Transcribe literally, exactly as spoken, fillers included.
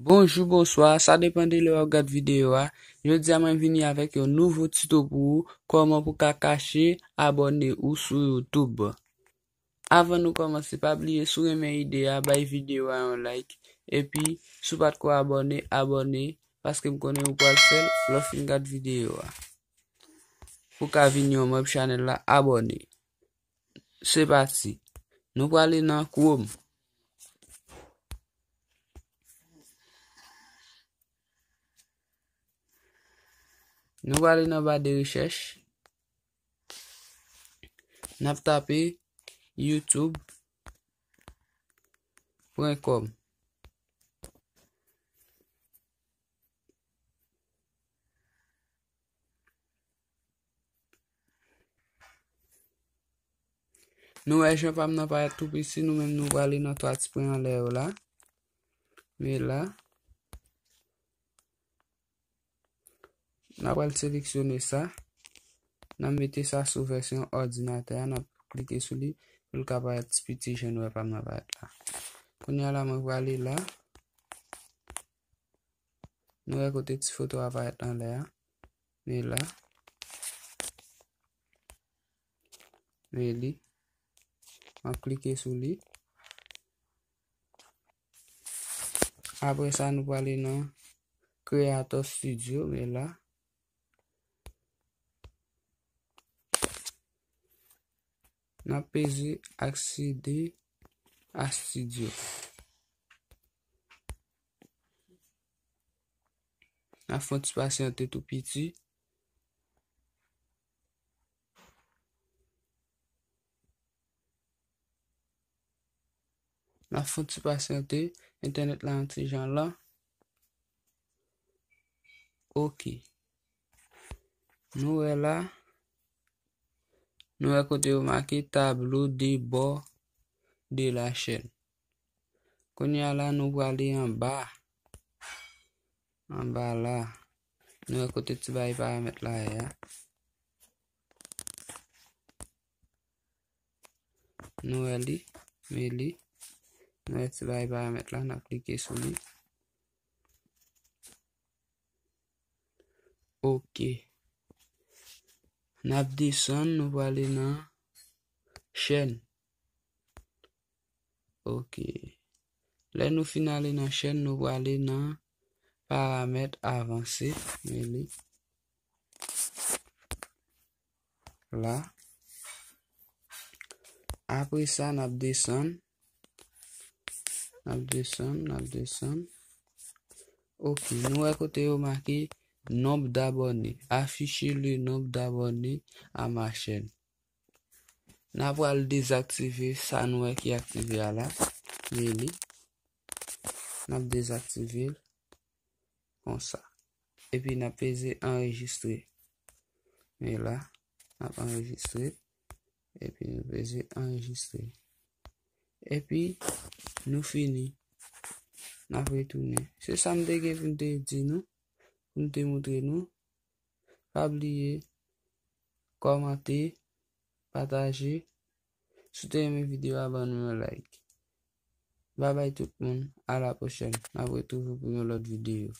Bonjou, bonswa, sa depann de lè w ap gad videyo a. Jodi a mwen vini avèk yon nouvo tito pou ou, kòman pou ka kache abòne ou sou YouTube. Avan nou kòmanse, pa bliye si w renmen ide a, bay videyo a yon like. Epi, si w pa t ko abòne, abòne, paske m konnen ou pral fè l lè w fin gad videyo a. Pou ka vin yon manm chanèl la, abòne. Se pati. Nou prale nan Chrome. Nou prale nan ba de rechèch. N ap tape youtube pwen kòm. Nou wè jan pa m nan parèt tou piti, nou menm nou prale nan twa ti pwen anlè yo la. Men la, n ap pral seleksyone sa. N ap mete sa sou vèsyon òdinatè a, n ap klike sou li pou l ka parèt ti piti jan nou wè pa m nan parèt la. Kounye a la, mwen prale la. Nou wè kote ti foto a parèt anlè a. Men la. Men li. M ap klike sou li. Apre sa, nou prale nan Creator Studio, men la. N ap peze aksede a Studio. N ap fè yon ti pasyante tou piti. N ap fè yon ti pasyante, entènèt la yon ti jan lan. Ok. Nou wè la, nou wè kote yo make tableau de bord de la chaîne. Kounye a la, nou prale anba. Anba la, nou wè kote ti bagay paramèt la ye a. Nou wè li, men li. Nou wè ti bagay paramèt la, n ap klike sou li. Ok. N ap desann, nou prale nan chaîne. Ok. Lè nou fin ale nan chaîne, nou prale nan paramèt avanse, men li. La. Apre sa, n ap desann. N ap desann, n ap desann. Ok, nou wè kote yo make nombre d'abonnés. Afficher le nombre d'abonnés à ma chaîne. N a pral dezaktive sa nou wè ki aktive a la. Men li. N ap dezaktive l konsa. Epi n ap peze anrejistre. Men la, n ap anrejistre. Epi nou peze anrejistre. Epi nou fini. N ap retounen. Se sa m te gen pou m te di nou, pou m te montre nou. Pa bliye kòmante, pataje. Si w te renmen videyo a, ban nou yon like. Babay tout moun, a la pwochèn. N ap retwouve w pou yon lòt videyo.